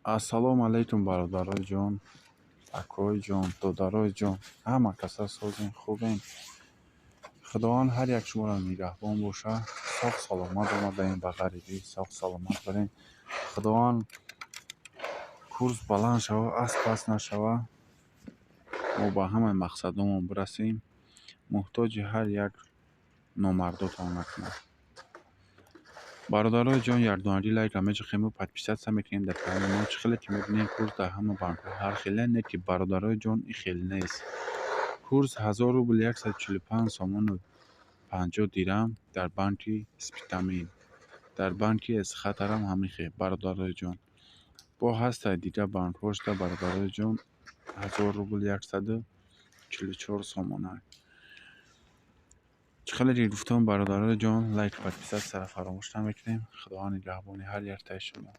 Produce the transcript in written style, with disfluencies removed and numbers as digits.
Ассалому алайкум, бародарои ҷон, акои ҷон, додарои ҷон, ҳама каса созем, хубем. Худованд ҳар як шуморо нигаҳбон боша. Соғ саломат омадаем ба ғарибӣ, соғ саломат барем. Худованд курс баланд шава, асп паст нашава, мо ба ҳамаи мақсадҳомон бирасем, муҳтоҷи ҳар як номардотон накунад. Бародарои ҷон, якдонагӣ лайка мечахему, подписаться мекунем дар канали мо. Чӣ хеле ки мебинем, курс дар ҳама банкҳо ҳар хеле, не ки, бародарои ҷон, ин хел нест. Курс 1000 рубл 145 сомону 50 дирам дар банки Спитамен, дар банки Эсхатарам ҳамин хел, бародарои ҷон. Бо ҳастад дигар банкҳошда, бародарои ҷон, 1000 рубл 144 сомона. Чӣ хеле ки гуфтам, бародарои ҷон, лайк, подписаться ро фаромӯш намекунем. Худованд нигаҳбони ҳар яктаи шумо.